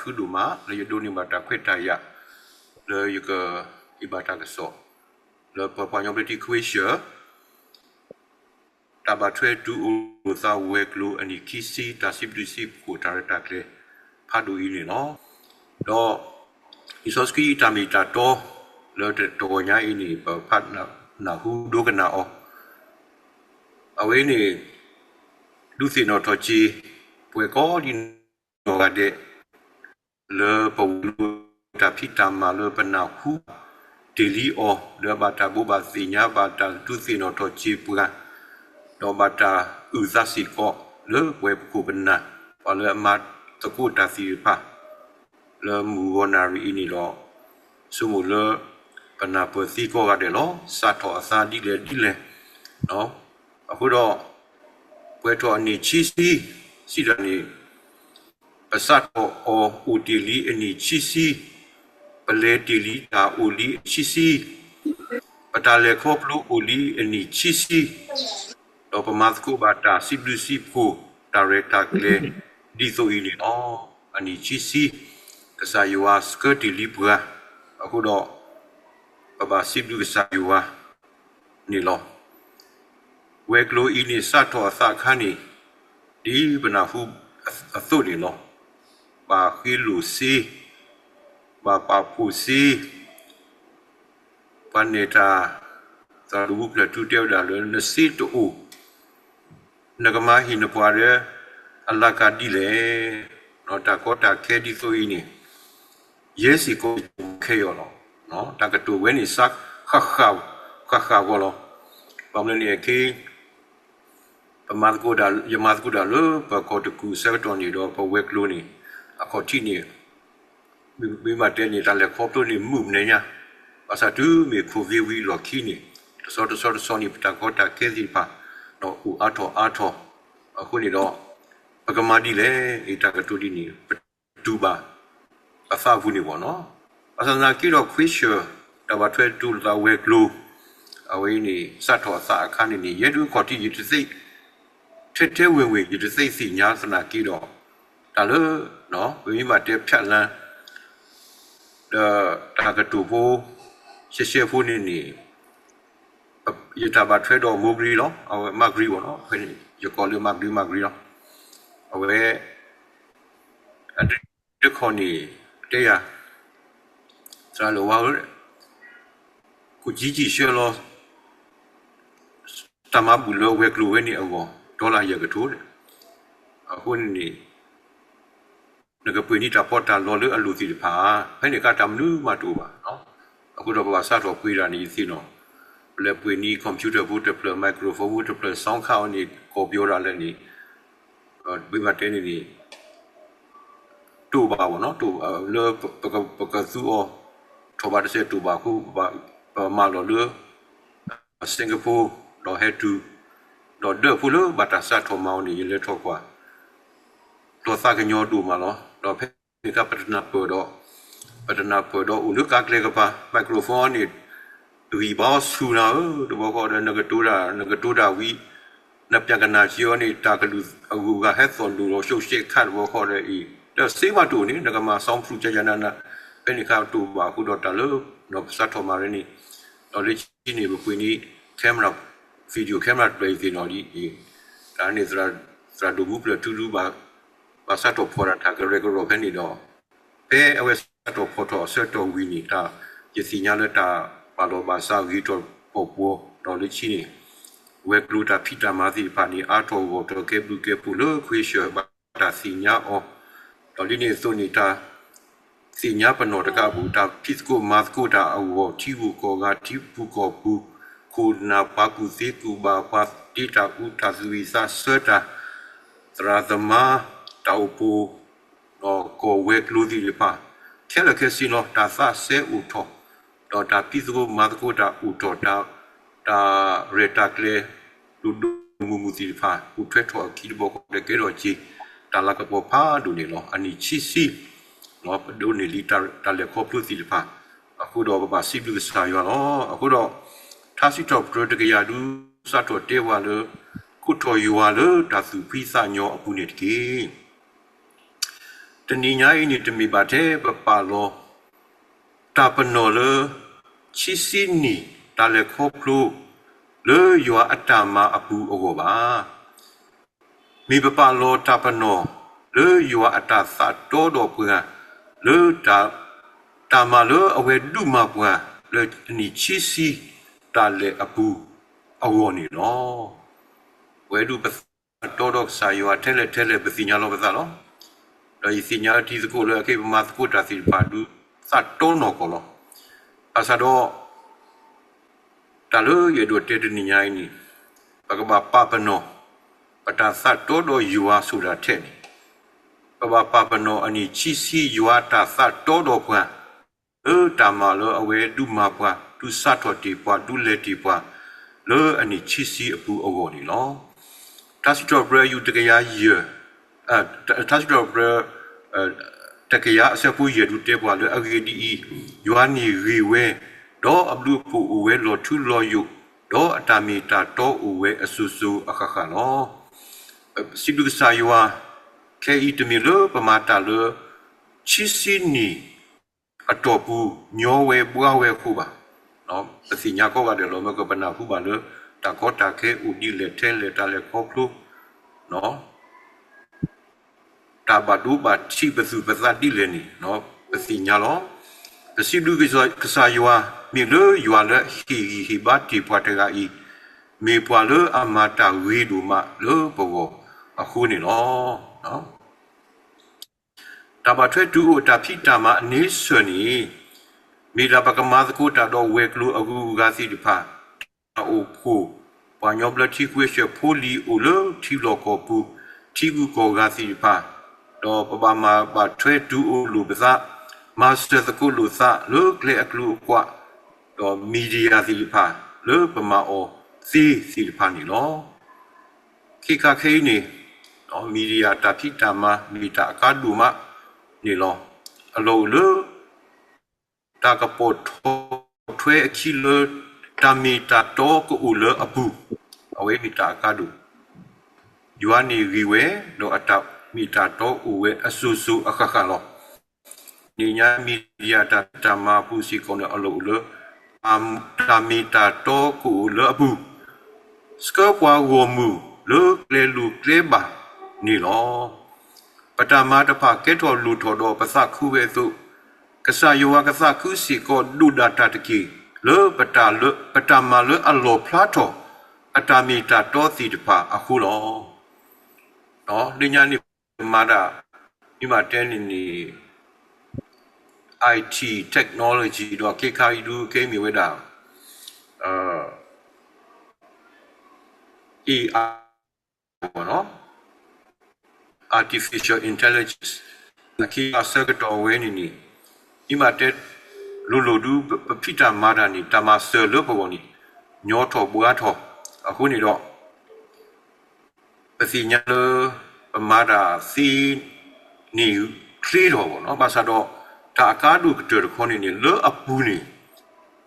ယသးခုဒိၣ်မး လၢယဒိးန့ၢ်ဘၣ်တၢ်ခွဲးတၢ်ယာ် လၢယကဟ့ၣ်ဘၣ်တၢ်ကစီၣ် လၢပပှၤကညီဘျၢထံခွ့ၡၢၣ် တၢ်ဘၣ်ထွဲတုၤအိၣ်လိာ်သးဝဲၤကျိၤအနံၣ်ခံဆံ တၢ်စံးဘျုးစံးဖှိၣ်တၢ်ရဲၣ်တၢ်ကျဲၤဖးဒိၣ်အံၤန့ၣ်လီၤ. ဒီးလံာ်စီဆှံအတၢ်မ့ၢ်တၢ်တီ လၢတဂီၤညါအံၤန့ၣ် ပဖးနၢ်ဟူဒိကနၣ်အီၤ, အဝဲန့ၣ် ဒုးသ့ၣ်နီၣ်ထီၣ်က့ၤ ပှၤကိးဒ်နီၢ်ဂၤဒဲး လၢပဝဲၤကျိၤတၢ်ဖံးတၢ်မၤလၢပနၢ်ဟူတ့ၢ်လံအီၤ လၢအဘၣ်တၢ်ဘိးဘၣ်သ့ၣ်ညါ ဘၣ်တၢ်ဒုးသ့ၣ်နီၣ်ထီၣ်က့ၤပှၤ, ဒီးဘၣ်တၢ်အုၣ်သးစ့ၢ်ကီး လၢပဝဲပခိၣ်ပနၢ် ပှၤလၢအမၤသကိးတၢ်သ့ၣ်တဖၣ် လၢမုၢ်ဂီၤနၣ်ရံၣ်အံၤန့ၣ်ဒီး ဆိကမိၣ်လၢ ပနၢ်ပၢၢ်သ့ကိးဂၤဒဲးလီၤ. စးထီၣ်အသးဒ်လဲၣ်ဒ်လဲၣ်, အဃိဒီး ပှဲၤထီၣ်အနံၣ်ဆံဆံ စံးတၢ်န့ၣ် ပစးထီၣ်အီၤအိၣ်တ့ၢ်လံအနံၣ်ဆံဆံ, ပလဲၤတ့ၢ်လံတၢ်အိၣ်လံအဆံဆံ, ပတၢ်လဲၤခီဖျိအိၣ်လံအနံၣ်ဆံဆံ, ဒီးပမၤသကိးဘၣ်တၢ်စံးဘျုးစံးဖှိၣ် တၢ်ရဲၣ်တၢ်ကျဲၤ ဒ်သိးအံၤန့ၣ်လီၤ. အနံၣ်ဆံဆံ ကစၢ်ယွၤဆှၢတ့ၢ်လံပှၤ, အဃိဒီး ပဘၣ်စံးဘျုးကစၢ်ယွၤန့ၣ်လီၤ. ဝဲၤကျိၤအံၤန့ၣ် စးထီၣ်အသးအခါန့ၣ် ဒ်ပနၢ်ဟူအသိးန့ၣ်လီၤ. ဘၣ်ဃ့လိာ်စ့, ဘၣ်ပာ်ဖှိၣ်စ့, ပှၤနဲၣ်တၢ် သရၣ်ဒိၣ်မူဖျၢၣ်ထူတဲဝဲဒၣ်လၢ နစ့တအိၣ် နကမၤဟ့ၣ်နပှၤဒီး အလၢ်ကဒ်လဲၣ်. တၢ်ကီတၢ်ခဲဒ်သိးအံၤန့ၣ် ယဲစ့ၢ်ကီးခဲအံၤလီၤ. တၢ်ကတိၤဝဲန့ၣ် စးဃၣ်ဃၣ်ဂီၤလီၤ. ဘၣ်မနုၤန့ၣ် ခဲ ပမၤသကိးတၢ် ယမၤသကိးတၢ်လၢပကီၢ်တကူၣ်အဆၢကတီၢ်န့ၣ်ဒီး ပဝဲၤကျိၤန့ၣ် အခီၣ်ထံးန့ၣ် မ့ၢ်ဘၣ်တဲန့ၣ် တၢ်လဲၤခီဖျိန့ၣ် မုာ်မနုၤညါ, ဘၣ်ဆၣ်တုၤမ့ၢ် COVID ဝံၤအလီၢ်ခံန့ၣ် တဆီတဆီတဆီန့ၣ် ပတၢ်ကီတၢ်ခဲသ့ၣ်တဖၣ် ဒီးအိၣ်အါထီၣ်အါထီၣ်, အဃိန့ၣ်ဒီး ပကမၤဒ်လဲၣ် အတၢ်ကတိၤဒ်န့ၣ် ပတူၢ်ဘၣ် ပသးပူၤန့ၣ်ဘၣ်နီၤ. ဘၣ်ဆၣ်သနာ်က့ဒီး ခွ့ၡၢၣ် တၢ်ဘၣ်ထွဲတုၤလိာ်သးဝဲၤကျိၤ အဝဲအံၤန့ၣ် စးထီၣ်အသးအခါန့ၣ်န့ၣ် ယဲဒၣ်ခီၣ်ထံး ယတသ့ ထဲထဲဝင်ဝင် ယတသ့သ့ၣ်ညါသနာ်က့ဒီး တၢ်လၢ ပမ့ၢ်ဘၣ်တဲဖျးလၢ ဒီးတၢ်ကတိၤဖိ ရှဲရှဲဖိန့ၣ်န့ၣ် ယတၢ်ဘၣ်ထွဲဒီးမိၢ်ဂရံလီၤ. အဝဲမၤဂရံဘၣ်နီၤ, ဖဲန့ၣ် ယကိးလၢမၤဂရံ မၤဂရံလီၤ. အဝဲ အတခီန့ၣ် တဲယၤ သရၣ်လၢဝါဧၢ, ကူၣ်ကံကံၣ်ဆှၢလီၤ တၢ်မၤဘူၣ်လၢဝဲၤကျိၤဝဲန့ၣ်အဂီၢ် ဒီလၣ်ယဲၢ်ကထိ, အဃိန့ၣ်န့ၣ် နကပှ့ၤန့ၢ်တၢ်ဖီတၢ်လီလၢအလိၣ်သ့ၣ်တဖၣ်, ဖဲန့ၣ်အခါတၢ်မနုၤမးတအိၣ်ဘၣ်. အဃိဒီးပဘၣ်စးထီၣ်ပှ့ၤတၢ်န့ၣ် ယသ့ၣ်နီၣ်, ပလဲၤပှ့ၤန့ၢ် computer ဖိတဖျၢၣ်, microphone ဖိတဖျၢၣ်, sound card အီၤန့ၣ် ကိးပယီၤဒၣ်လဲာ်န့ၣ် မ့ၢ်ဘၣ်တဲန့ၣ်န့ၣ် တအိၣ်ဘၣ်ဘၣ်နီၤ, လၢပကသူအီၤ ထီၣ်ဘၣ်တစဲးတအိၣ်ဘၣ်အဃိ ပမၤလီၤလၢ Singapore ဒီးဟဲတုၤ, ဒီးဒၢးဖိလၢဘၣ်တၢ်စးထီၣ်မၤအီၤန့ၣ် ယလဲၤထီၣ်ကွၢ် ဒီးသးကညီၤဒိၣ်မးလီၤ. ဒီးဖဲန့ၣ်အခါပတနၢ်ပၢၢ်ဒီး ပတနၢ်ပၢၢ်ဒီးအိၣ်လၢကါကျဲကပၤ microphone န့ၣ် ဂံၢ်ဘါအီၤဆူၣ်နၤဧၢ, တဘျီဃီဒီး နကတိၤတၢ် နကတိၤတၢ်ဝံၤ နပျၢ်ကနၣ်က့ၤအီၤန့ၣ် တၢ်ကလုၢ်အဂုၤအဂၤဟဲသီၣ်လိာ်လီၤ ရှုပ်ရှက်ခတ် တဘျီဃီဒီးအံၤ ဒီးစ့မးတအိၣ်န့ၣ် နကမၤ soundproof ကယၤနၤနၤ, ဖဲန့ၣ်အခါတအိၣ်ဘၣ်အဃိဒီးတၢ်လၢ ပစးထီၣ်မၤရ့န့ၣ် ဒီးလၢခံန့ၣ် ပပှ့ၤန့ၢ် camera, video camera တဖျၢၣ်အံၤသ့ၣ်နီၣ်ဒ်အံၤ, တၢ်န့ၣ် သရၣ်ဒိၣ်မူဖျၢၣ်ထူဒု ဘၣ်စးထီၣ်ဖီၣ်တၢ်တၢ်ကရၢကရိဖဲန့ၣ်ဒီး ဖဲအဝဲစးထီၣ်ဖီၣ်ထီၣ်အဆၢကတီၢ်ဝံၤန့ၣ် တၢ်ယသ့ၣ်ညါလၢတၢ်ပာ်လီၤဘၣ်စးဂ့ၤထီၣ်ပီၣ်ပှီၢ်ဒီးလၢခံန့ၣ် ဝဲၤကျိၤတၢ်ဖံးတၢ်မၤသ့ၣ်တဖၣ်န့ၣ် အါထီၣ်ဂီၢ်ထီၣ်ကဲဘျုးကဲဖှိၣ်လၢခွ့ၡၢၣ်ဘၣ်တၢ်သ့ၣ်ညါအီၤ, ဒီးဒ်န့ၣ်အသိးန့ၣ် တၢ်သ့ၣ်ညါပနီၣ်တကးအပူၤ တၢ်ဖံးသကိးမၤသကိးတၢ်အဂီၢ် ထံဂုၤကီၢ်ဂၤ ထံပူၤကီၢ်ပူၤ ခိၣ်နၢ်ပှၤကူၣ်သ့ကူၣ်ဘၣ် ပှၤတ့တၢ်အူတၢ်သူၣ်ဝံၣ်သးဆၢတၢ် သရၣ်သမါ တၢ်အိၣ်ဖှိၣ် ဒီးကီၢ်ဝဲၤကျိၤသ့ၣ်တဖၣ် ခဲလၢာ်ခဲဆ့လီၤ တၢ်သးစဲအိၣ်ထီၣ် ဒီးတၢ်ဖံးသကိးမၤသကိးတၢ်အိၣ်ထီၣ် တၢ် တၢ်ရဲၣ်တၢ်ကျဲၤ ဒိၣ်ဒိၣ်မုၢ်မုၢ်သ့ၣ်တဖၣ် အိၣ်ထွဲထီၣ်အခံတဘျီဃီဒီးကဲထီၣ်က့ၤ တၢ်လၤကပီၤဖးဒိၣ်န့ၣ်လီၤ. အနံၣ်ဆံဆံ ပဒိးန့ၢ်လံတၢ်လဲၤခီဖျိသ့ၣ်တဖၣ် အဃိဒီးပဘၣ်စံးဘျုးကစၢ်ယွၤလီၤ. အဃိဒီး ထါစံးထီၣ်ပတြၢၤတကယၤဒု စးထီၣ်တဲဝဲလၢ ခိးထီၣ်ယွၤလၢတၢ်သူၣ်ဖှံသးညီအပူၤန့ၣ်တက့ၢ်. တနံၤညါအံၤန့ၣ် တမ့ၢ်ဘၣ်ထဲပပာ်လီၤ တၢ်ပနီၣ်လၢ ခံဆံနံၣ် တၢ်လဲၤခီဖျိ လၢယွၤအတၢ်မၤအပူၤအဂီၢ်ဘၣ်. မ့ၢ်ပပာ်လီၤတၢ်ပနီၣ်လၢယွၤအတၢ်သးတီဒီးပှၤ လၢ တၢ်မၤလၢအဝဲဒုးမၤပှၤလၢအနံၣ်ခံဆံ တၢ်လဲၤအပူၤအဂီၢ်န့ၣ်လီၤ. ပဝဲဒၣ်ပသးတီဒီးကစၢ်ယွၤထဲလဲၣ်ထဲလဲၣ် ပသ့ၣ်ညါလီၤပသးလီၤ. ဒီးယသ့ၣ်ညါလၢထံသကိးလၢအက့ၤပမၤသကိးတၢ်သ့ၣ်တဖၣ်ဒုး သးတီနီၢ်ကီၢ်လီၤ. ဘၣ်ဆၣ်ဒီး တၢ်လၢယအဲၣ်ဒိးတဲတနံၤညါအံၤန့ၣ် ပကဘၣ်ပာ်ပနီၣ် ပတၢ်သးတီဒီးယွၤဆိၣ်တၢ်ထဲန့ၣ် ပဘၣ်ပာ်ပနီၣ်အနံၣ်ခံဆံယွၤတၢ်သးတီဒီးပှၤ လၢတၢ်မၤလၢအဝဲဒုးမၤပှၤ ဒုးစးထီၣ်တ့ၢ်ပှၤ ဒုးလဲၤတ့ၢ်ပှၤ လၢအနံၣ်ခံဆံအပူၤအဂီၢ်န့ၣ်လီၤ. ထါစံးထီၣ်ပတြၢၤ ယူၢ်တကယၤယဲၢ် ထါစံးထီၣ်ပတြၢၤ တကယၤအဆၢဖိယဲၢ်ဒုးတဲပှၤလၢအဂ့ၢ်ဒ်အံၤ, ယွၤန့ၣ်ဂ့ၤဝဲ, ဒီးအဘျုးအဖှိၣ်အိၣ်ဝဲလီၤထူလီၤယိာ်, ဒီးအတၢ်မ့ၢ်တၢ်တီအိၣ်ဝဲအစိၤစိၤအဃၣ်ဃၣ်လီၤ. စံးဘျုးကစၢ်ယွၤ, ခဲအံၤတမ့ၢ်လၢပမၤတၢ်လၢ ခံဆံနံၣ်အတီၢ်ပူၤ ညီဝဲဘှါဝဲအဃိဘၣ်. ပသ့ၣ်ညါကိးဂၤဒဲးလီၤ မ့ၢ်ကပနၢ်ဟူဘၣ်လၢ တၢ်ကီတၢ်ခဲအိၣ်ဒ်လဲၣ်ထဲလဲၣ် တၢ်လဲၤခီဖျိ တၢ်ဘၣ်ဒိဘၣ်ထံးပသူၣ်ပသးဒ်လဲၣ်န့ၣ် ပသ့ၣ်ညါလီၤ. ပစံးဘျုးကစၢ်ယွၤ မ့ၢ်လၢယွၤလၢအဟ့ၣ်ဂံၢ်ဟ့ၣ်ဘါတ့ၢ်ပှၤတဂၤအံၤ, မ့ၢ်ပှၤလၢအမၤတၢ်ဂ့ၤဒိၣ်မးလၢပဂီၢ်အဃိန့ၣ်လီၤ. တၢ်ဘၣ်ထွဲတုၤအိၣ်အတၢ်ဖံးတၢ်မၤအန့ဆၢၣ်န့ၣ် မ့ၢ်ဒၣ်ပကမၤသကိးတၢ်ဒီးဝဲၤကျိၤအဂုၤအဂၤသ့ၣ်တဖၣ်, တၢ်အိၣ်ဖှိၣ်, ပှၤညီဘျၢထံကွ့ဆှၢဖိလံၤအိၣ်လၢထံလီၢ်ကီၢ်ပူၤ, ထံဂုၤကီၢ်ဂၤသ့ၣ်တဖၣ်, ဒီးပဘၣ်မၤဘၣ်ထွဲတုၤအိၣ်လိာ်ပသး, မၤစၢၤသကိးလိာ်သးလၢကျဲအကျိၤအကွာ်, ဒီး media သ့ၣ်တဖၣ် လၢပမၤအီၤသ့သ့ၣ်တဖၣ်န့ၣ်လီၤ. ခဲခါခဲအံၤန့ၣ် media တၢ်ဖံးတၢ်မၤမ့ၢ်တၢ်အကါဒိၣ်မးန့ၣ်လီၤ. အလီၢ်အိၣ်လၢ တၢ်ကပိာ်ထီၣ်ထွဲအခံလၢ တၢ်မ့ၢ်တၢ်တီကအိၣ်လၢအပူၤ, အဝဲမ့ၢ်တၢ်အကါဒိၣ်, ယွၤန့ၣ်ဂ့ၤဝဲ, ဒီးအတၢ်မ့ၢ်တၢ်တီအိၣ်ဝဲအစိၤစိၤအဃၣ်ဃၣ်လီၤ. တနံၤညါ media တၢ်ဖံးတၢ်မၤအပူၤစ့ၢ်ကီးန့ၣ် အလီၢ်အိၣ်လၢ တၢ်မ့ၢ်တၢ်တီကအိၣ်လၢအပူၤ, ဆှၢပှၤဂီၢ်မုၢ်လၢကျဲလိၤကျဲဘၣ်န့ၣ်လီၤ. ပတၢ်မၤတဖၣ်ကဲထီၣ်လိၣ်ထီၣ်ဒီးပသးခုဝဲအသိး, ကစၢ်ယွၤကသးခုစ့ၢ်ကီးဒိၣ်ဒၣ်တၢ်တက့ၢ် လၢပတၢ်မၤလၢအလီၢ်ဖျါထီၣ် အတၢ်မ့ၢ်တၢ်တီသ့ၣ်တဖၣ်အဃိလီၤ. လၢညါန့ၣ် ပမၤတၢ် မ့ၢ်ဘၣ်တဲန့ၣ်န့ၣ် IT technology ဒီးခဲခါအံၤဒုးကဲမ့ၢ်ဝဲဒၣ် AI ဘၣ်နီၤ artificial intelligence အခံအဆၢကတီၢ်ဝဲန့ၣ်န့ၣ် မ့ၢ်ဘၣ်တဲလိၤလိၤဒုး ပဖံးတၢ်မၤတၢ်န့ၣ် တၢ်မၤစၢၤလၢပဂီၢ်န့ၣ် ညီထီၣ်ဘှါထီၣ်အဃိန့ၣ်ဒီး ပသ့ၣ်ညါလၢ ပမၤတၢ်သ့န့ၣ်ချ့ထီၣ်ဘၣ်နီၤ ဘၣ်ဆၣ်ဒီး တၢ်အကါဒိၣ်ကတၢၢ်တခီန့ၣ်န့ၣ် လၢအပူၤန့ၣ်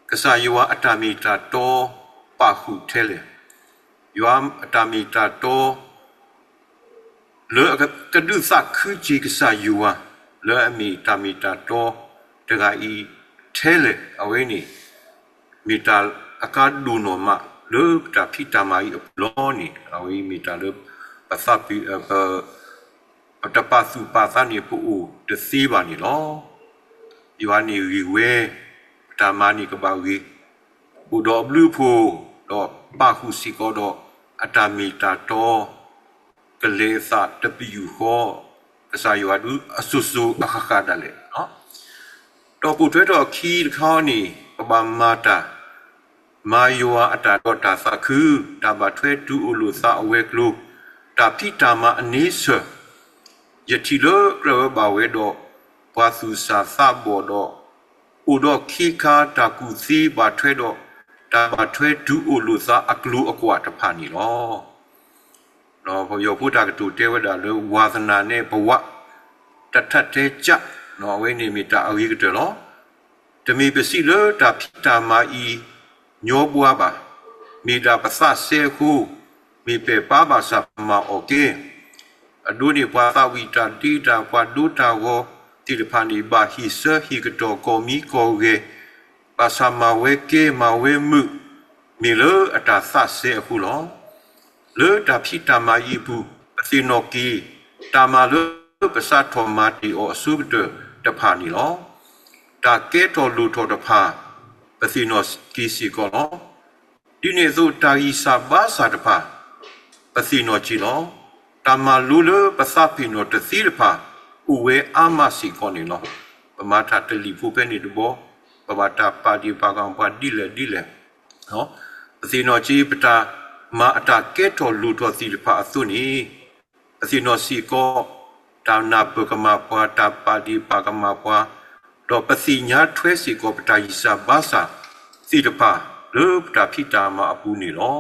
ကစၢ်ယွၤအတၢ်မ့ၢ်တၢ်တီပာ်ဃုာ်ထဲလဲၣ်, ယွၤအတၢ်မ့ၢ်တၢ်တီ လၢအကဒုးသးခုက့ၤကစၢ်ယွၤ လၢအမ့ၢ်တၢ်မ့ၢ်တၢ်တီတဂၤအံၤထဲလဲၣ် အဝဲန့ၣ် မ့ၢ်တၢ်အကါဒိၣ်နီၢ်မး လၢပတၢ်ဖံးတၢ်မၤအံၤအပူၤလီၤန့ၣ် အဝဲအံၤမ့ၢ်တၢ်လၢ ပသးပ့ၤ ပ ပတပာ်သူၣ်ပာ်သးန့ၣ် ပအိၣ်တသ့ဘၣ်န့ၣ်လီၤ. ယွၤန့ၣ်ဂ့ၤဝဲ, ပတၢ်မၤန့ၣ်ကဘၣ်ဂ့ၤ, အိၣ်ဒီးအဘျုးအဖှိၣ်, ဒီးပာ်ဃုာ်စ့ၢ်ကီးဒီး အတၢ်မ့ၢ်တၢ်တီ ကလဲၤအသးတပယူာ်ဃီ, ကစၢ်ယွၤဒုးအစိၤစိၤအဃၣ်ဃၣ်ဒၣ်လဲာ် ဒီးပိာ်ထွဲထီၣ်အခံတခါန့ၣ် ပဘၣ်မၤတၢ်, မၤယွၤအတၢ်ဒီးတၢ်သးခု, တၢ်ဘၣ်ထွဲတုၤအိၣ်လိာ်သးအဝဲၤကျိၤ, တၢ်ဖံးတၢ်မၤအန့ဆၢၣ်, ယထံၣ်လၢကြၢးဝဲဘၣ်ဝဲဒီး ပှၤသူၣ်စၢ်သးဘီၣ်ဒီး အိၣ်ဒီးခ့ခါတၢ်ကူၣ်သ့ဘၣ်ထွဲဒီး တၢ်ဘၣ်ထွဲတုၤအိၣ်လိာ်သးအကျိၤအကွာ်တဖၣ်န့ၣ်လီၤ. ပယီၤဖိတၢ်ကတိၤတဲဝဲဒၣ်လၢ ဝါသနာနဲ့ဘဝ တထပ်တည်းကျ, အဝဲန့ၣ်မ့ၢ်တၢ်အဂ့ၤကတၢၢ်လီၤ. တမ့ၢ်ပစံးလၢတၢ်ဖံးတၢ်မၤအံၤ ညီဘှါဘၣ်. မ့ၢ်ဒၣ်ပသးစဲအဃိ, မ့ၢ်ပဲာ်ပၢ်ဘၣ်ဆၣ်မၤအီၤကဲ, အဒိန့ၣ် ပှၤသးဝံၣ်တၢ်ဒ့တၢ် ပှၤဒိတၢ်ဂီၤသ့ၣ်တဖၣ်န့ၣ် ဘၣ်ဟ့ၣ်ဆၢဟ့ၣ်ကတီၢ်ကီၢ်မံကီၢ်ဂဲၤ, ဘၣ်ဆၣ်မၤဝဲကဲမၤဝဲမုာ်, မ့ၢ်လၢအတၢ်သးစဲအဃိလီၤ. လၢတၢ်ဖံးတၢ်မၤအံၤအပူၤ ပသ့ၣ်နီၣ်က့ၤ တၢ်မၤလၢပစးထီၣ်မၤတ့ၢ်အီၤအဆိကတၢၢ်တဖၣ်န့ၣ်လီၤ. တၢ်ကဲထီၣ်လိၣ်ထီၣ်တဖၣ် ပသ့ၣ်နီၣ်က့ၤစ့ၢ်ကီးလီၤ. ဒ်န့ၣ်အသိး တၢ်ဂံၢ်စၢ်ဘါစၢ်တဖၣ် ပသ့ၣ်နီၣ်က့ၤလီၤ. တၢ်မၤလိလၢပသးပ့ၤနီၣ်တသ့တဖၣ် အိၣ်ဝဲအါမးစ့ၢ်ကီးန့ၣ်လီၤ. ပမၤတၢ်တလံာ်ဖိဖဲန့ၣ်တဘျီ, ပဘၣ်တၢ်ပာ်ဒ့ၣ်ပာ်ကမၣ်ပှၤဒ်လဲၣ်ဒ်လဲၣ် ပသ့ၣ်နီၣ်က့ၤပတၢ်မၤအတၢ်ကဲထီၣ်လိၣ်ထီၣ်သ့ၣ်တဖၣ်အသိးန့ၣ်, ပသ့ၣ်နီၣ်စ့ၢ်ကီး တၢ်နၢ်ပၢၢ်ကမၣ်ပှၤ, တၢ်ပာ်ဒ့ၣ်ပာ်ကမၣ်ပှၤ, ဒီးပသ့ၣ်ညါထွဲစ့ၢ်ကီးပတၢ်ဂံၢ်စၢ်ဘါစၢ်သ့ၣ်တဖၣ် လၢပတၢ်ဖံးတၢ်မၤအပူၤန့ၣ်လီၤ.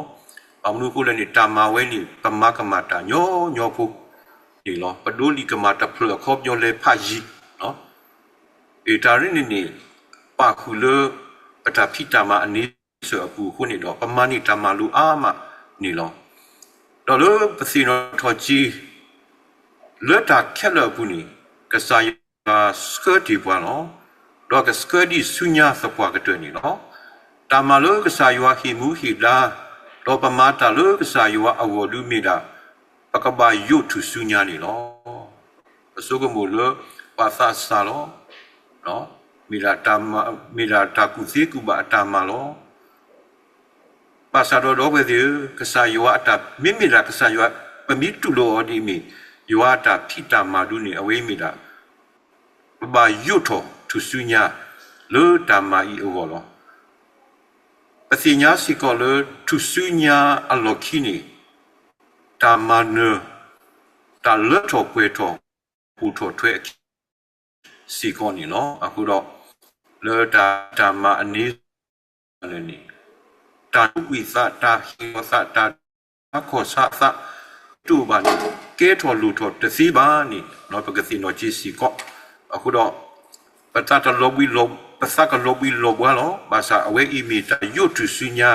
ဘၣ်မနုၤအဃိလဲၣ်န့ၣ် တၢ်မၤဝဲန့ၣ် ပမၤကမၣ်တၢ်ညီညီဖိန့ၣ်လီၤ. ပဒိးလံာ်ကမၣ်တဖျၢၣ်အခီပညီလဲၤဖးယံၤ တၢ်ရ့န့ၣ်န့ၣ် ပာ်ဃုာ်လၢ ပတၢ်ဖံးတၢ်မၤအန့ဆၢၣ်အပူၤအဃိန့ၣ်ဒီး ပမၤန့ၢ်တၢ်မၤလိအါမးန့ၣ်လီၤ. ဒီးလၢပသ့ၣ်နီၣ်ထီၣ်က့ၤ လၢတၢ်ခဲလၢာ်အပူၤန့ၣ် ကစၢ်ယွၤဆှၢတ့ၢ်ပှၤလီၤ. ဒီးကဆှၢဒံးဆူညါသပှၢ်ကတၢၢ်န့ၣ်လီၤ. တၢ်မၤလၢကစၢ်ယွၤဟ့ၣ်မူဟ့ၣ်ဒါ, ဒီးပမၤတၢ်လၢကစၢ်ယွၤအဂီၢ်ဒုးမ့ၢ်ဒၣ် ပကဘၣ်ယိးထူၣ်ဆူညါန့ၣ်လီၤ. ပဆိကမိၣ်လၢ ပှၤသးစၢ်လီၤ. မ့ၢ်ဒၣ်တၢ်မၤ, မ့ၢ်ဒၣ်တၢ်ကူၣ်သ့ကူၣ်ဘၣ်အတၢ်မၤလီၤ. ဘၣ်ဆၣ်ဒီးဒီပုၢ်ဝဲၢ်သ့ၣ်ဧၢ, ကစၢ်ယွၤအတၢ်, မ့မ့ၢ်ဒၣ်ကစၢ်ယွၤ, ပမ့ၢ်တူၢ်လိာ်အီၤဒ်အမ့ၢ် ယွၤအတၢ်ဖံးတၢ်မၤဒုးန့ၣ် အဝဲအံၤမ့ၢ်ဒၣ် ပဘၣ်ယိးထီၣ်ထူၣ်ဆူညါ လၢတၢ်မၤအံၤအဂီၢ်လီၤ. ပသ့ၣ်ညါစ့ၢ်ကီးလၢထူၣ်ဆူညါအလီၢ်ခံန့ၣ် တၢ်မၤနၢၤ, တၢ်လၢထီၣ်ပှဲၤထီၣ် ပိာ်ထီၣ်ထွဲအခံ စ့ၢ်ကီးန့ၣ်လီၤ. အဃိဒီး လၢတၢ်ဖံးတၢ်မၤအန့ဆၢၣ်န့ၣ် တၢ်ဒိကွံာ်သး, တၢ်ဟ့ၣ်လီၤသး, တၢ်ဆါခီၣ်ဆါသး တအိၣ်ဘၣ်န့ၣ် ကဲထီၣ်လိၣ်ထီၣ်တသ့ဘၣ်န့ၣ် ပကသ့ၣ်နီၣ်က့ၤစ့ၢ်ကီး. အဃိဒီး ပသးတလီၤဘှံးလီၤ, ပသးကလီၤဘှံးလီၤဘှါလီၤ. ဘၣ်ဆၣ်အဝဲအံၤမ့ၢ်တၢ်ယိးထူၣ်ဆူညါ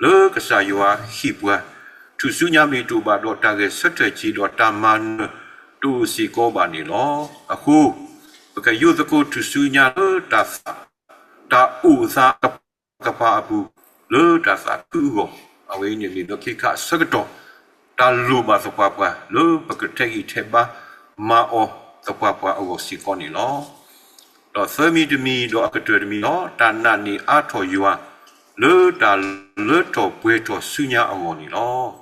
လၢကစၢ်ယွၤဟ့ၣ်ပှၤ, ထူၣ်ဆူညါမ့ၢ်တအိၣ်ဘၣ်ဒီး တၢ်ဂဲၤဆၢထၢၣ်က့ၤဒီးတၢ်မၤနၢၤ တအိၣ်စ့ၢ်ကီးဘၣ်န့ၣ်လီၤ. အဃိ ပကယိးသကိးထူၣ်ဆူညါလၢတၢ်သး, တၢ်အိၣ်သးကပၤအပူၤ လၢတၢ်သးခုအဂီၢ်, အဝဲအံၤန့ၣ်မ့ၢ်လၢခံခါအဆၢကတီၢ် တၢ်လိၣ်ဘၣ်သပှၢ်ပှၢ် လၢပကထဲးဂံၢ်ထဲးဘါမၤအီၤသပှၢ်ပှၢ်အဂီၢ်စ့ၢ်ကီးန့ၣ်လီၤ. ဒီးသၢမံၤတမံၤဒီးအကတၢၢ်တမံၤလီၤ. တၢ်နာ်န့ၢ်အါထီၣ်ယွၤ လၢတၢ်လၢထီၣ်ပှဲၤထီၣ်ဆူညါအဂီၢ်န့ၣ်လီၤ.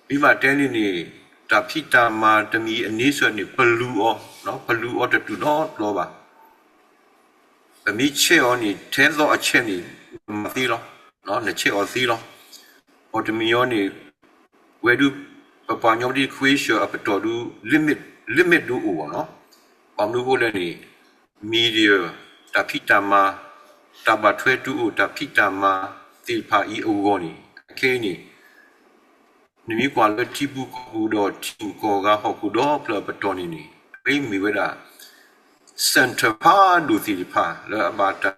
မ့ၢ်ဘၣ်တဲန့ၣ်န့ၣ် တၢ်ဖံးတၢ်မၤတမံၤအန့ဆၢၣ်န့ၣ် ပလူၤအီၤ, ပလူၤအီၤတတူၢ်နီတဘျီဘၣ်. ပမ့ၢ်ဆဲးအီၤန့ၣ် ထဲသိးအဆဲးန့ၣ် နမၤသ့လီၤ, နဆဲးအီၤသ့လီၤ. အီၤတမံၤအီၤန့ၣ် ဝဲဒုး ပပှၤကညီဒ်ခွ့ဆၢၣ်အပတီၢ်ဒုး limit, limit ဒုးအိၣ်အီၤလီၤ. ဘၣ်မနုၤအဃိလဲၣ်န့ၣ် media တၢ်ဖံးတၢ်မၤ, တၢ်ဘၣ်ထွဲတအိၣ် တၢ်ဖံးတၢ်မၤသ့ၣ်တဖၣ်အံၤအဂီၢ်န့ၣ် အခဲအံၤန့ၣ် နမ့ၢ်ကွၢ်လၢထံပူၤကီၢ်ပူၤဒီးထံဂုၤကီၢ်ဂၤဟီၣ်ခိၣ်ဒီဖျၢၣ်အပတီၢ်န့ၣ်န့ၣ် အဝဲမ့ၢ်ဝဲဒၣ် center ဖးဒိၣ်သ့ၣ်တဖၣ် လၢအဘၣ်တၢ်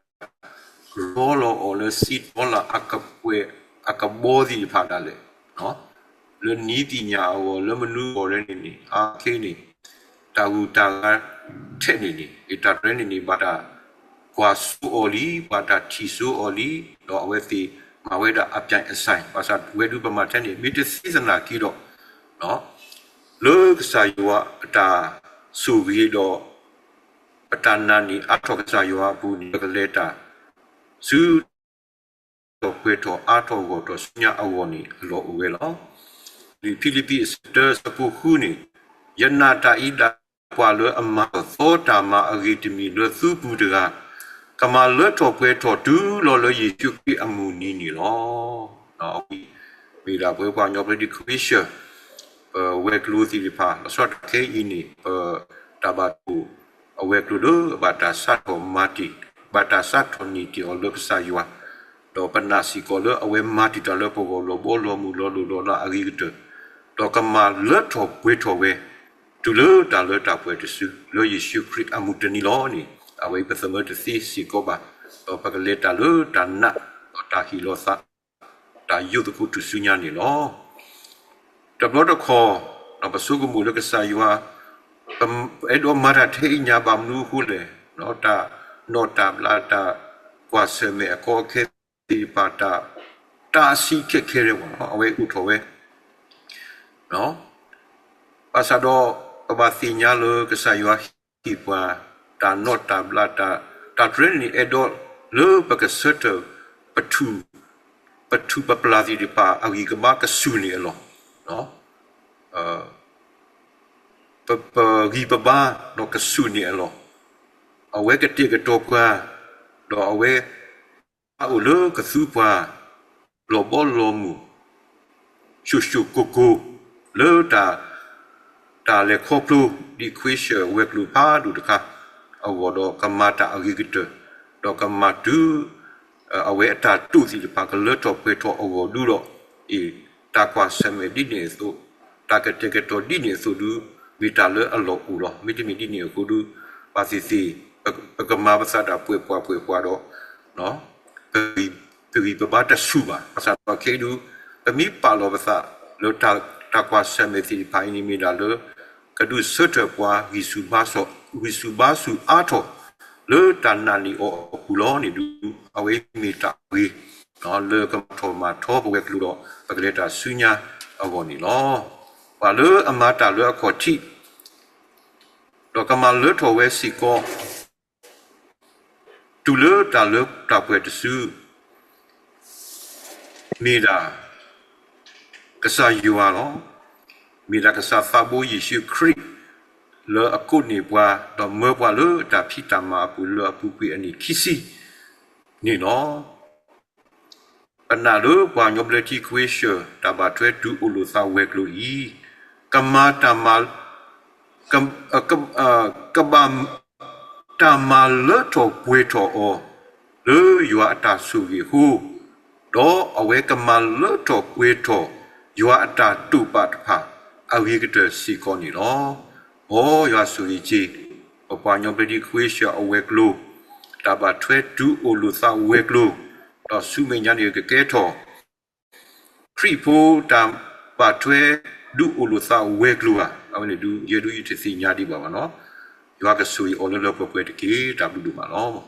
ရီလီၤအီၤလၢ စံးထီလၢ အကပှဲၤ အကဘီသ့ၣ်တဖၣ်ဒၣ်လဲာ်, လၢနံၤသ့ၣ်ညါအဂီၢ် လၢမနုၤအဂီၢ်လဲၣ်န့ၣ်န့ၣ် အခဲအံၤန့ၣ် တၢ်ဂုၤတၢ်ဂၤထဲန့ၣ်န့ၣ် တၢ်တြဲန့ၣ်န့ၣ် ဘၣ်တၢ်ကွၢ်စိအီၤလံ, ဘၣ်တၢ်ထံၣ်စိအီၤလံ, ဒီးအဝဲသ့ၣ်မၤဝဲဒၣ်အပြိုင်အဆိုင်, ဘၣ်ဆၣ်ဝဲဒုးပမၤထဲန့ၣ် မ့ၢ်တသ့သနာ်က့ဒီး လၢကစၢ်ယွၤအတၢ်ဆိၣ်ဂ့ၤဒီး ပတၢ်နာ်န့ၢ်အါထီၣ်ကစၢ်ယွၤအပူၤန့ၣ် ပကလဲၤတၢ်ဆူ ထီၣ်ပှဲၤထီၣ်အါထီၣ်ဂီၢ်ထီၣ်ဆူညါအဂီၢ်န့ၣ် အလီၢ်အိၣ်ဝဲလီၤ. လံာ်ဖံလံးပံးအဆၢတၢ အဆၢဖိဃုန့ၣ်, ယနာ်တၢ်အံၤဒၣ် ပှၤလၢအမၤထီၣ်သီတၢ်မၤအဂ့ၤတမံၤလၢသုပူၤတဂၤ, ကမၤလၢထီၣ်ပှဲၤထီၣ်တုၤလီၤလၢယ့ၣ်ၡူးခရံာ်အမုၢ်နံၤန့ၣ်လီၤ. မ့ၢ်ဒၣ်ပဝဲပှၤကညီဘျၢထံခရံာ်ဖိ ပဝဲၤကျိၤသ့ၣ်တဖၣ် လီၤဆီဒၣ်တၢ်ခဲအံၤန့ၣ် ပတၢ်ဘၣ်တၢ် အဝဲၤကျိၤလၢအဘၣ်တၢ်စးထီၣ်မၤတ့ၢ်, ဘၣ်တၢ်စးထီၣ်န့ၢ်တ့ၢ်အီၤလၢကစၢ်ယွၤ, ဒီးပနာ်စ့ၢ်ကီးလၢအဝဲမၤတံာ်တာ်လၢပဂီၢ်လီၤဘီလီၤမုၢ်လီၤလိၢ်လီၤလးအဂ့ၤကတၢၢ်, ဒီးကမၤလၢထီၣ်ပှဲၤထီၣ်ဝဲ တုၤလၢတၢ်လၢတၢ်ပှဲၤတစု လၢယ့ၣ်ၡူးခရံာ်အမုၢ်တနံၤလီၤန့ၣ် အဝဲအံၤပသးမၢတသ့စ့ၢ်ကီးဘၣ်, ဒီးပကလဲၤတၢ်လၢတၢ်နာ် ဒီးတၢ်ဟ့ၣ်လီၤသး တၢ်ယိးသကိးထူၣ်စုညါန့ၣ်လီၤ. တဘျီတခီၣ် ပဆိကမိၣ်လၢကစၢ်ယွၤ ပအဲၣ်ဒိးမၤတၢ်ထဲအံၤညါ ဘၣ်မနုၤအဃိလဲၣ်, တၢ်နီၣ်တၢ်ဘျး တၢ်ကွၢ်ဆၢၣ်မဲာ်အကီအခဲသ့ၣ်တဖၣ် တၢ် တၢ်အဆံးခဲခဲရဲၣ် အဝဲအိၣ်ထီၣ်ဝဲ ဘၣ်ဆၣ်ဒီး ပဘၣ်သ့ၣ်ညါလၢကစၢ်ယွၤဟ့ၣ်ပှၤ တၢ်နီၣ်တၢ်ဘျး တၢ်တြီန့ၣ် အဲၣ်ဒိးလၢပကဆၢထၢၣ် ပထူၣ် ပထူၣ်ပပျၢ်သ့ၣ်တဖၣ် အဂံၢ်ကဘါကဆူၣ်န့ၢ်အလီၢ်, ပဂံၢ်ပဘါဒီးကဆူၣ်န့ၢ်အလီၢ်, အဝဲကတဲာ်ကတီၤပှၤ, ဒီးအဝဲ အိၣ်လၢကသူပှၤ လီၤဘီလီၤမုၢ် ၡိၣ်ၡိၣ်ကိၢ်ကိၢ် လၢတၢ် တၢ်လဲၤခီဖျိ ဒ်ခွ့ၡၢၣ်ဝဲၤကျိၤဖးဒိၣ်တခါ အဂီၢ်ဒီးကမၤတၢ်အဂ့ၤကတၢၢ်, ဒီးကမၤတုၤ အဝဲအတၢ်တိာ်သ့ၣ်တဖၣ် ကလၢထီၣ်ပှဲၤထီၣ်အဂီၢ်ဒုဒီး အ့ၣ် တၢ်ကွၢ်ဆၢၣ်မဲာ်ဒ်န့ၣ်အသိး, တၢ်ကတဲာ်ကတီၤဒ်န့ၣ်အသိးဒု မ့ၢ်တၢ်လၢအလီၢ်အိၣ်လီၤ. မ့တမ့ၢ်ဒ်န့ၣ်အဃိဒု ဘၣ်သ့ၣ်သ့ၣ် ပကမၤပသးဒၣ်ပှဲၤပှၤပှဲၤပှၤဒီး ပဂံၢ်ပဘါတဆူၣ်ဘၣ်. ဘၣ်ဆၣ်ဒီးခဲအံၤဒု ပမ့ၢ်ပာ်လီၤပသးလၢ တၢ်ကွၢ်ဆၢၣ်မဲာ်သ့ၣ်တဖၣ်အံၤန့ၣ်မ့ၢ်ဒၣ်လၢ ကဒုးဆၢထၢၣ်ပှၤ ဂံၢ်ဆူၣ်ဘါဆူၣ်အါထီၣ် လၢတၢ်နာ်န့ၢ်အီၤအပူၤလီၤန့ၣ်ဒု အဝဲမ့ၢ်တၢ်ဂ့ၤ လၢကမၤထီၣ်မၤထီပဝဲၤကျိၤဒီး ပကလဲၤတၢ်ဆူညါအဂီၢ်န့ၣ်လီၤ. ပှၤလၢအမၤတၢ်လၢအခီၣ်ထံး ဒီးကမၤလၢထီၣ်ဝဲစ့ၢ်ကီး တုၤလၢတၢ်လၢတၢ်ပှဲၤတစု မ့ၢ်ဒၣ်ကစၢ်ယွၤလီၤ. မ့ၢ်ဒၣ်ကစၢ်သးဘိယ့ၣ်ၡူးခရံာ် လၢအကိးန့ၢ်ပှၤ ဒီးမၢပှၤလၢတၢ်ဖံးတၢ်မၤအပူၤ လၢအပူၤကွံာ်အနံၣ်ခံဆံန့ၣ်လီၤ. ပနာ်လၢပှၤကညီဘျၢထံခွ့ၡၢၣ် တၢ်ဘၣ်ထွဲတုၤအိၣ်လိာ်သးဝဲၤကျိၤအံၤ ကမၤတၢ်မၤ က ကဘၣ် တၢ်မၤလၢထီၣ်ပှဲၤထီၣ်အီၤ လၢယွၤအတၢ်ဆိၣ်ဂ့ၤအဃိ, ဒီးအဝဲကမၤလၢထီၣ်ပှဲၤထီၣ် ယွၤအတၢ်တိာ်ပာ်တဖၣ် အဂ့ၤကတၢၢ်စ့ၢ်ကီးန့ၣ်လီၤ. မ်ယွၤဆိၣ်ဂ့ၤက့ၤ ပပှၤကညီဘျၢထံခွ့ၡၢၣ်အဝဲၤကျိၤ, တၢ်ဘၣ်ထွဲတုၤအိၣ်လိာ်သးဝဲၤကျိၤ, ဒီးဆူမဲာ်ညါန့ၣ်ကကဲထီၣ် ခရံာ်ဖိတၢ်ဘၣ်ထွဲဒုးအိၣ်လိာ်သးဝဲၤကျိၤဧါ, အဝဲန့ၣ်ဒုး ယဲဒုးယတသ့ၣ်ညါဒံးဘၣ်ဘၣ်နီၤ. ယွၤကဆိၣ်ဂ့ၤအီၤလၢလၢပှဲၤပှဲၤတက့ၢ်. တၢ်ဘျုးဒိၣ်မးလီၤ.